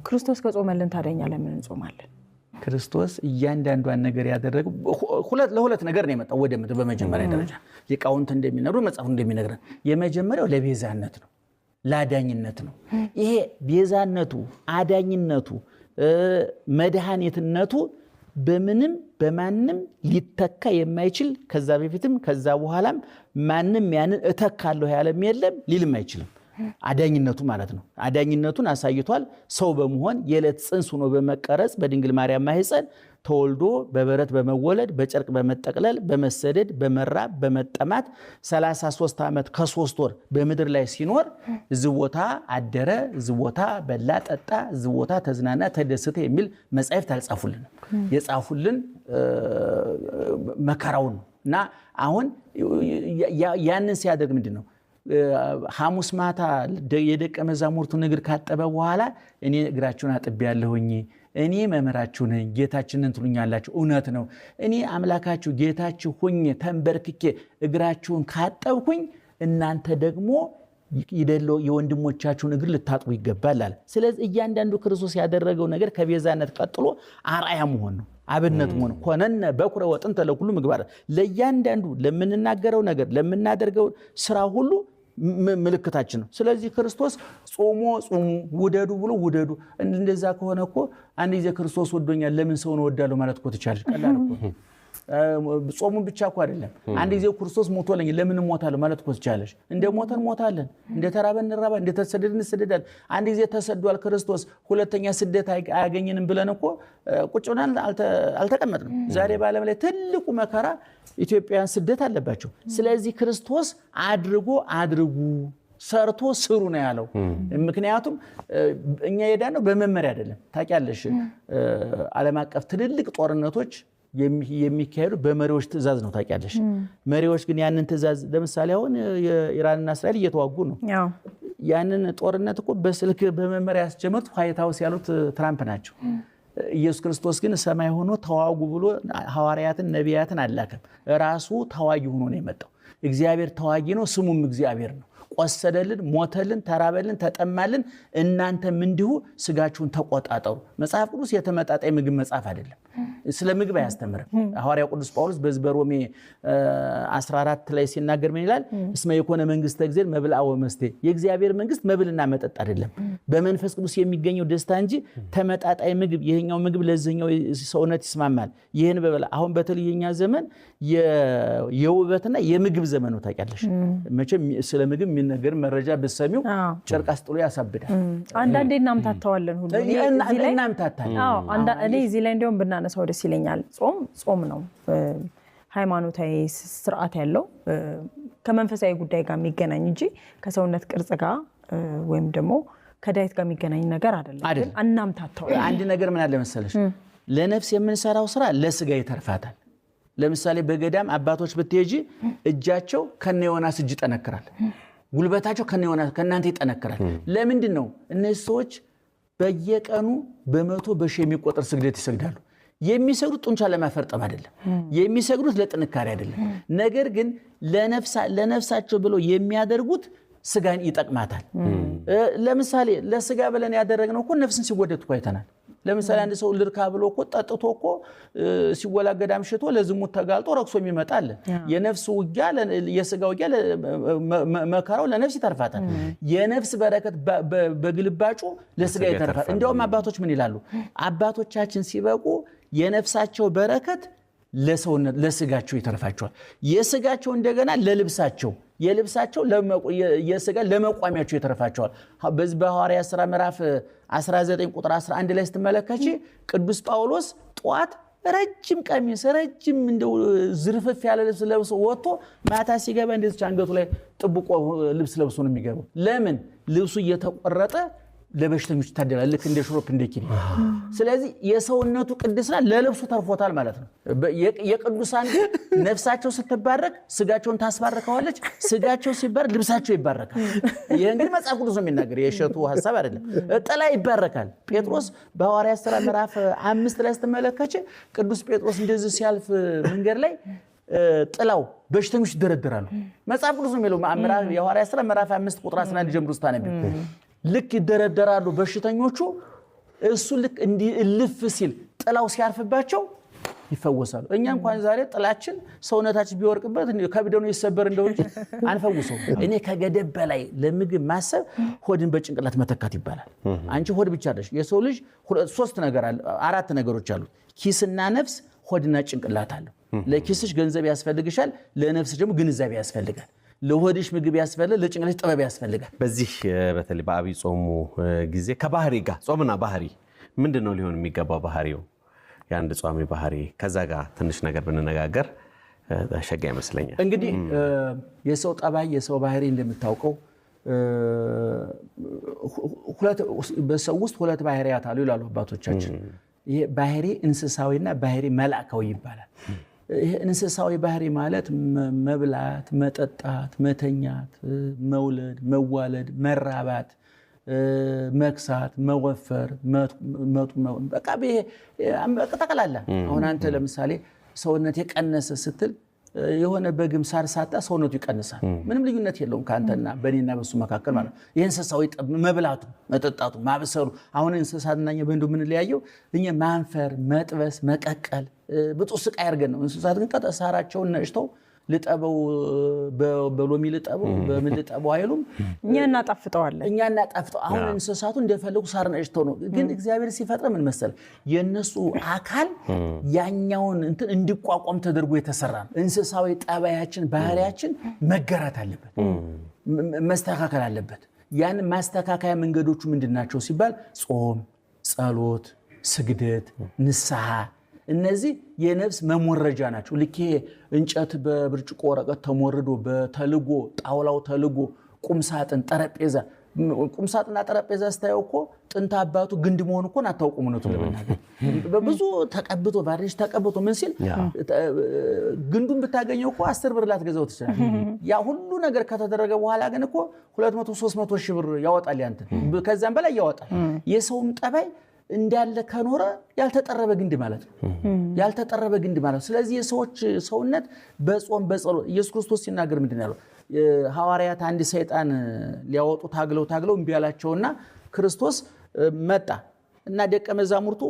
ክርስቶስ ከጾመልን ታዲያ እኛ ለምን እንጾማለን? ክርስቶስ እያንዳንዷን ነገር ያደረገው ለሁለት ነገር ነው የመጣው ወደ ምድር። በመጀመሪያ ደረጃ ሊቃውንት እንደሚነግሩ፣ መጽሐፉ እንደሚነግረን የመጀመሪያው ለቤዛነት ነው፣ ለአዳኝነት ነው። ይሄ ቤዛነቱ፣ አዳኝነቱ፣ መድኃኒትነቱ በምንም በማንም ሊተካ የማይችል፣ ከዛ በፊትም ከዛ በኋላም ማንም ያንን እተካለሁ ያለም የለም፣ ሊልም አይችልም። አዳኝነቱ ማለት ነው። አዳኝነቱን አሳይቷል። ሰው በመሆን፣ የዕለት ጽንስ ሆኖ በመቀረጽ፣ በድንግል ማርያም ማኅፀን ተወልዶ፣ በበረት በመወለድ፣ በጨርቅ በመጠቅለል፣ በመሰደድ፣ በመራብ፣ በመጠማት 33 ዓመት ከ3 ወር በምድር ላይ ሲኖር እዚህ ቦታ አደረ፣ እዚህ ቦታ በላ፣ ጠጣ፣ እዚህ ቦታ ተዝናና፣ ተደሰተ የሚል መጻሕፍት አልጻፉልንም። የጻፉልን መከራውን ነው። እና አሁን ያንን ሲያደርግ ምንድን ነው? ሐሙስ ማታ የደቀ መዛሙርቱን እግር ካጠበ በኋላ እኔ እግራችሁን አጥቤያለሁኝ፣ እኔ መምህራችሁ ነኝ፣ ጌታችንን ትሉኛላችሁ፣ እውነት ነው። እኔ አምላካችሁ ጌታችሁ ሁኜ ተንበርክኬ እግራችሁን ካጠብኩኝ እናንተ ደግሞ ይደለው የወንድሞቻችሁን እግር ልታጥቡ ይገባል አለ። ስለዚህ እያንዳንዱ ክርስቶስ ያደረገው ነገር ከቤዛነት ቀጥሎ አርአያ መሆን ነው፣ አብነት መሆን። ኮነነ በኩረ ወጥንተ ለኩሉ ምግባር፣ ለእያንዳንዱ ለምንናገረው ነገር፣ ለምናደርገው ስራ ሁሉ ምልክታችን ነው። ስለዚህ ክርስቶስ ጾሞ ጹሙ፣ ውደዱ ብሎ ውደዱ። እንደዛ ከሆነ እኮ አንድ ጊዜ ክርስቶስ ወዶኛል ለምን ሰውን እወዳለሁ ማለት እኮ ትቻለሽ። ቀላል እኮ፣ ጾሙን ብቻ እኮ አይደለም። አንድ ጊዜ ክርስቶስ ሞቶልኝ ለምን እሞታለሁ ማለት እኮ ትቻለሽ። እንደ ሞተን ሞታለን፣ እንደ ተራበን እንራባለን፣ እንደ ተሰደድን እንሰደዳለን። አንድ ጊዜ ተሰዷል ክርስቶስ፣ ሁለተኛ ስደት አያገኘንም ብለን እኮ ቁጭ ብለን አልተቀመጥንም። ዛሬ በዓለም ላይ ትልቁ መከራ ኢትዮጵያውያን ስደት አለባቸው። ስለዚህ ክርስቶስ አድርጎ አድርጉ፣ ሰርቶ ስሩ ነው ያለው። ምክንያቱም እኛ የዳነው በመመሪያ አይደለም። ታውቂያለሽ፣ ዓለም አቀፍ ትልልቅ ጦርነቶች የሚካሄዱ በመሪዎች ትዕዛዝ ነው። ታውቂያለሽ። መሪዎች ግን ያንን ትዕዛዝ፣ ለምሳሌ አሁን የኢራንና እስራኤል እየተዋጉ ነው። ያንን ጦርነት እኮ በስልክ በመመሪያ ያስጀመሩት ዋይት ሀውስ ያሉት ትራምፕ ናቸው። ኢየሱስ ክርስቶስ ግን ሰማይ ሆኖ ተዋጉ ብሎ ሐዋርያትን ነቢያትን አላከም። ራሱ ተዋጊ ሆኖ ነው የመጣው። እግዚአብሔር ተዋጊ ነው፣ ስሙም እግዚአብሔር ነው። ቆሰለልን፣ ሞተልን፣ ተራበልን፣ ተጠማልን። እናንተም እንዲሁ ስጋችሁን ተቆጣጠሩ። መጽሐፍ ቅዱስ የተመጣጣኝ ምግብ መጽሐፍ አይደለም። ስለ ምግብ አያስተምርም። ሐዋርያው ቅዱስ ጳውሎስ በዚህ በሮሜ 14 ላይ ሲናገር ምን ይላል? እስመ የኮነ መንግስተ እግዚአብሔር መብልአ ወመስቴ፣ የእግዚአብሔር መንግስት መብልና መጠጥ አይደለም፣ በመንፈስ ቅዱስ የሚገኘው ደስታ እንጂ ተመጣጣኝ ምግብ፣ ይሄኛው ምግብ ለዚህኛው ሰውነት ይስማማል፣ ይህን በበላ። አሁን በተለይ የኛ ዘመን የውበትና የምግብ ዘመን ነው። ታውቂያለሽ፣ መቼም ስለ ምግብ የሚነገር መረጃ ብትሰሚው ጨርቅ አስጥሎ ያሳብዳል። አንዳንዴ እናምታተዋለን ሁሉ። እናምታታለን። እኔ እዚህ ላይ እንዲያውም ብናነሳው ደስ ይለኛል። ጾም ጾም ነው፣ ሃይማኖታዊ ስርዓት ያለው፣ ከመንፈሳዊ ጉዳይ ጋር የሚገናኝ እንጂ ከሰውነት ቅርጽ ጋር ወይም ደግሞ ከ diet ጋር የሚገናኝ ነገር አይደለም። ግን አናምታተዋለን። አንድ ነገር ምን አለ መሰለሽ፣ ለነፍስ የምንሰራው ስራ ለስጋ ይተርፋታል። ለምሳሌ በገዳም አባቶች ብትሄጂ እጃቸው ከነ ዮናስ እጅ ይጠነክራል። ጉልበታቸው ከነ ዮናስ ከእናንተ ይጠነክራል። ለምንድን ነው? እነዚህ ሰዎች በየቀኑ በመቶ በሺህ የሚቆጠር ስግደት ይሰግዳሉ። የሚሰግዱት ጡንቻ ለማፈርጠም አይደለም። የሚሰግዱት ለጥንካሬ አይደለም። ነገር ግን ለነፍሳቸው ብለው የሚያደርጉት ስጋን ይጠቅማታል። ለምሳሌ ለስጋ ብለን ያደረግነው እኮ ነፍስን ሲወደድ እኮ አይተናል። ለምሳሌ አንድ ሰው ልርካ ብሎ እኮ ጠጥቶ እኮ ሲወላገድ አምሽቶ ለዝሙት ተጋልጦ ረክሶ የሚመጣ አለ። የነፍስ ውጊያ፣ የስጋ ውጊያ መከራው ለነፍስ ይተርፋታል። የነፍስ በረከት በግልባጩ ለስጋ ይተርፋል። እንዲያውም አባቶች ምን ይላሉ? አባቶቻችን ሲበቁ የነፍሳቸው በረከት ለሰውነት ለስጋቸው ይተርፋቸዋል። የስጋቸው እንደገና ለልብሳቸው፣ የልብሳቸው የስጋ ለመቋሚያቸው ይተርፋቸዋል። በዚህ በሐዋርያት ሥራ ምዕራፍ 19 ቁጥር 11 ላይ ስትመለከች ቅዱስ ጳውሎስ ጠዋት ረጅም ቀሚስ፣ ረጅም እንደው ዝርፍፍ ያለ ልብስ ለብሶ ወጥቶ ማታ ሲገባ እንደዚች አንገቱ ላይ ጥብቆ ልብስ ለብሶ ነው የሚገባው። ለምን? ልብሱ እየተቆረጠ ለበሽተኞች ይታደላል። ልክ እንደ ሽሮፕ፣ እንደ ኪኒ። ስለዚህ የሰውነቱ ቅድስና ለልብሱ ተርፎታል ማለት ነው። የቅዱሳን ነፍሳቸው ስትባረክ ስጋቸውን ታስባርከዋለች። ስጋቸው ሲባረክ ልብሳቸው ይባረካል። ይህ እንግዲህ መጽሐፍ ቅዱስ ነው የሚናገር፣ የእሸቱ ሀሳብ አይደለም። ጥላ ይባረካል። ጴጥሮስ በሐዋርያት ሥራ ምዕራፍ 5 ላይ ስትመለከች ቅዱስ ጴጥሮስ እንደዚህ ሲያልፍ መንገድ ላይ ጥላው በሽተኞች ይደረደራሉ። መጽሐፍ ቅዱስ ነው የሚለው። የሐዋርያት ሥራ ምዕራፍ 5 ቁጥር 11 ጀምሮ ስታነቢው ልክ ይደረደራሉ በሽተኞቹ። እሱ ልክ እንዲህ እልፍ ሲል ጥላው ሲያርፍባቸው ይፈወሳሉ። እኛ እንኳን ዛሬ ጥላችን ሰውነታችን ቢወርቅበት ከብደኑ ይሰበር እንደው እንጂ አንፈውሰው። እኔ ከገደብ በላይ ለምግብ ማሰብ ሆድን በጭንቅላት መተካት ይባላል። አንቺ ሆድ ብቻ አለሽ። የሰው ልጅ ሶስት ነገር አለ፣ አራት ነገሮች አሉት። ኪስና ነፍስ፣ ሆድና ጭንቅላት አለው። ለኪስሽ ገንዘብ ያስፈልግሻል፣ ለነፍስሽ ደግሞ ግንዛቤ ያስፈልጋል። ለሆድሽ ምግብ ያስፈልጋል፣ ለጭንቅላትሽ ጥበብ ያስፈልጋል። በዚህ በተለይ በአብይ ጾሙ ጊዜ ከባህሪ ጋር ጾምና ባህሪ ምንድን ነው ሊሆን የሚገባው ባህሪው የአንድ ጿሚ ባህሪ ከዛ ጋር ትንሽ ነገር ብንነጋገር ሸጋ ይመስለኛል። እንግዲህ የሰው ጠባይ የሰው ባህሪ እንደምታውቀው በሰው ውስጥ ሁለት ባህሪያት አሉ ይላሉ አባቶቻችን። ይሄ ባህሪ እንስሳዊና ባህሪ መላእካዊ ይባላል። ይሄ እንስሳዊ ባህሪ ማለት መብላት፣ መጠጣት፣ መተኛት፣ መውለድ፣ መዋለድ፣ መራባት፣ መክሳት፣ መወፈር፣ በቃ ጠቅላላ። አሁን አንተ ለምሳሌ ሰውነት የቀነሰ ስትል የሆነ በግም ሳር ሳጣ ሰውነቱ ይቀንሳል። ምንም ልዩነት የለውም ከአንተና በእኔና በሱ መካከል ማለት ነው። ይህ እንስሳዊ መብላቱ፣ መጠጣቱ፣ ማብሰሉ። አሁን እንስሳትና እኛ በእንዱ የምንለያየው እኛ ማንፈር፣ መጥበስ፣ መቀቀል ብጡ ስቃይ አድርገን ነው። እንስሳት ግን ቀጥ ሳራቸውን ነጭተው ልጠበው በሎሚ ልጠበው በምን ልጠበው አይሉም። እኛ እናጣፍጠዋለን። እኛ እናጣፍጠው። አሁን እንስሳቱ እንደፈለጉ ሳር ነጭተው ነው። ግን እግዚአብሔር ሲፈጥረ ምን መሰለ የእነሱ አካል ያኛውን እንትን እንዲቋቋም ተደርጎ የተሰራ ነው። እንስሳዊ ጠባያችን ባህሪያችን መገራት አለበት፣ መስተካከል አለበት። ያን ማስተካከያ መንገዶቹ ምንድን ናቸው ሲባል ጾም፣ ጸሎት፣ ስግደት፣ ንስሐ እነዚህ የነፍስ መሞረጃ ናቸው። ልክ እንጨት በብርጭቆ ወረቀት ተሞርዶ በተልጎ ጣውላው ተልጎ ቁምሳጥን ጠረጴዛ ቁምሳጥንና ጠረጴዛ ስታየው እኮ ጥንት አባቱ ግንድ መሆኑ እኮ አታውቁም። እውነቱን ለመናገር በብዙ ተቀብቶ ቫርኒሽ ተቀብቶ ምን ሲል ግንዱን ብታገኘው እኮ 10 ብር ላትገዛው ትችላለህ። ያ ሁሉ ነገር ከተደረገ በኋላ ግን እኮ 200 300 ሺህ ብር ያወጣል፣ ያንተ ከዛም በላይ ያወጣል። የሰውም ጠባይ እንዳለ ከኖረ ያልተጠረበ ግንድ ማለት ነው። ያልተጠረበ ግንድ ማለት ነው። ስለዚህ የሰዎች ሰውነት በጾም በጸሎት ኢየሱስ ክርስቶስ ሲናገር ምንድን ነው ያለው? ሐዋርያት አንድ ሰይጣን ሊያወጡ ታግለው ታግለው እምቢ አላቸውና ክርስቶስ መጣ እና ደቀ መዛሙርቱ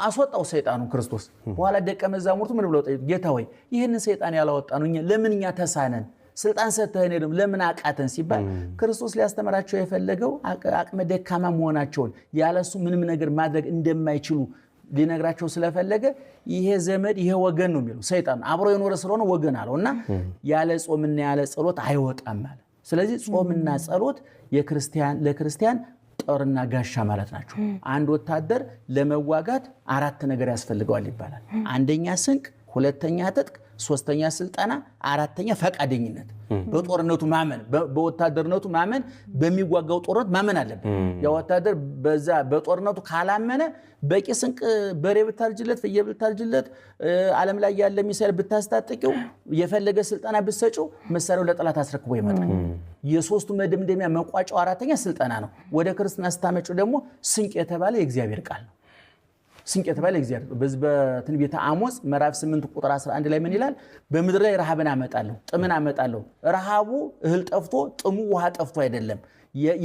አስወጣው ሰይጣኑ ክርስቶስ። በኋላ ደቀ መዛሙርቱ ምን ብለው ጠየቁት? ጌታ ሆይ ይህንን ሰይጣን ያላወጣ ነው ለምን እኛ ተሳነን? ስልጣን ሰጥተኸን የለም ለምን አቃተን ሲባል ክርስቶስ ሊያስተምራቸው የፈለገው አቅመ ደካማ መሆናቸውን ያለሱ ምንም ነገር ማድረግ እንደማይችሉ ሊነግራቸው ስለፈለገ ይሄ ዘመድ ይሄ ወገን ነው የሚለው ሰይጣን አብሮ የኖረ ስለሆነ ወገን አለው እና ያለ ጾምና ያለ ጸሎት አይወጣም አለ። ስለዚህ ጾምና ጸሎት ለክርስቲያን ጦርና ጋሻ ማለት ናቸው። አንድ ወታደር ለመዋጋት አራት ነገር ያስፈልገዋል ይባላል። አንደኛ ስንቅ፣ ሁለተኛ ትጥቅ፣ ሶስተኛ ስልጠና፣ አራተኛ ፈቃደኝነት። በጦርነቱ ማመን፣ በወታደርነቱ ማመን፣ በሚዋጋው ጦርነት ማመን አለበት። ያ ወታደር በዛ በጦርነቱ ካላመነ በቂ ስንቅ በሬ ብታርጅለት፣ ፍየል ብታርጅለት፣ ዓለም ላይ ያለ ሚሳኤል ብታስታጥቂው፣ የፈለገ ስልጠና ብትሰጪው መሳሪያው ለጠላት አስረክቦ ይመጣል። የሶስቱ መደምደሚያ መቋጫው አራተኛ ስልጠና ነው። ወደ ክርስትና ስታመጪው ደግሞ ስንቅ የተባለ የእግዚአብሔር ቃል ነው። ስንቅ የተባለ እግዚአብሔር በዚህ በትንቢተ አሞጽ ምዕራፍ 8 ቁጥር 11 ላይ ምን ይላል? በምድር ላይ ረሃብን አመጣለሁ፣ ጥምን አመጣለሁ። ረሃቡ እህል ጠፍቶ ጥሙ ውሃ ጠፍቶ አይደለም፣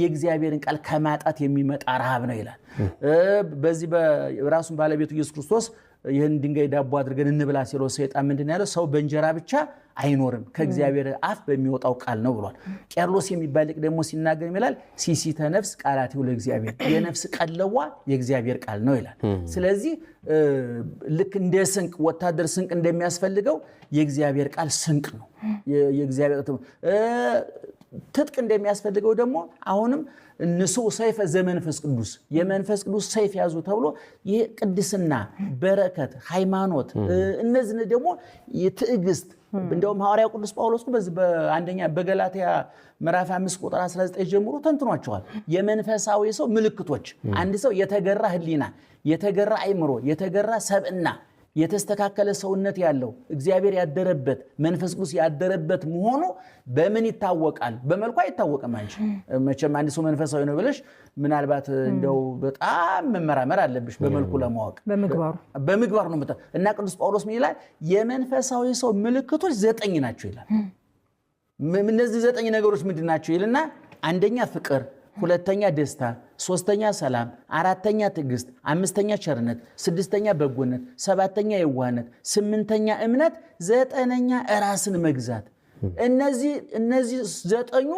የእግዚአብሔርን ቃል ከማጣት የሚመጣ ረሃብ ነው ይላል። በዚህ ራሱን ባለቤቱ ኢየሱስ ክርስቶስ ይህን ድንጋይ ዳቦ አድርገን እንብላ ሲለው ሰይጣን ምንድን ያለው? ሰው በእንጀራ ብቻ አይኖርም ከእግዚአብሔር አፍ በሚወጣው ቃል ነው ብሏል። ቄርሎስ የሚባል ሊቅ ደግሞ ሲናገር ይላል ሲሲተ ነፍስ ቃላቲሁ ለእግዚአብሔር፣ የነፍስ ቀለቧ የእግዚአብሔር ቃል ነው ይላል። ስለዚህ ልክ እንደ ስንቅ ወታደር ስንቅ እንደሚያስፈልገው የእግዚአብሔር ቃል ስንቅ ነው። የእግዚአብሔር ትጥቅ እንደሚያስፈልገው ደግሞ አሁንም ንስኡ ሰይፈ ዘመንፈስ ቅዱስ የመንፈስ ቅዱስ ሰይፍ ያዙ ተብሎ ይህ ቅድስና፣ በረከት፣ ሃይማኖት እነዚህ ደግሞ የትዕግስት እንደውም ሐዋርያው ቅዱስ ጳውሎስ በዚህ በአንደኛ በገላትያ ምዕራፍ 5 ቁጥር 19 ጀምሮ ተንትኗቸዋል። የመንፈሳዊ ሰው ምልክቶች አንድ ሰው የተገራ ሕሊና፣ የተገራ አእምሮ፣ የተገራ ሰብእና፣ የተስተካከለ ሰውነት ያለው እግዚአብሔር ያደረበት መንፈስ ቅዱስ ያደረበት መሆኑ በምን ይታወቃል? በመልኩ አይታወቅም። አንቺ መቼም አንድ ሰው መንፈሳዊ ነው ብለሽ ምናልባት እንደው በጣም መመራመር አለብሽ በመልኩ ለማወቅ፣ በምግባሩ ነው። እና ቅዱስ ጳውሎስ ምን ይላል? የመንፈሳዊ ሰው ምልክቶች 9 ናቸው ይላል። እነዚህ 9 ነገሮች ምንድን ናቸው ይልና አንደኛ ፍቅር፣ ሁለተኛ ደስታ፣ ሶስተኛ ሰላም፣ አራተኛ ትዕግስት፣ አምስተኛ ቸርነት፣ ስድስተኛ በጎነት፣ ሰባተኛ የዋህነት፣ ስምንተኛ እምነት፣ ዘጠነኛ ራስን መግዛት። እነዚህ 9ኙ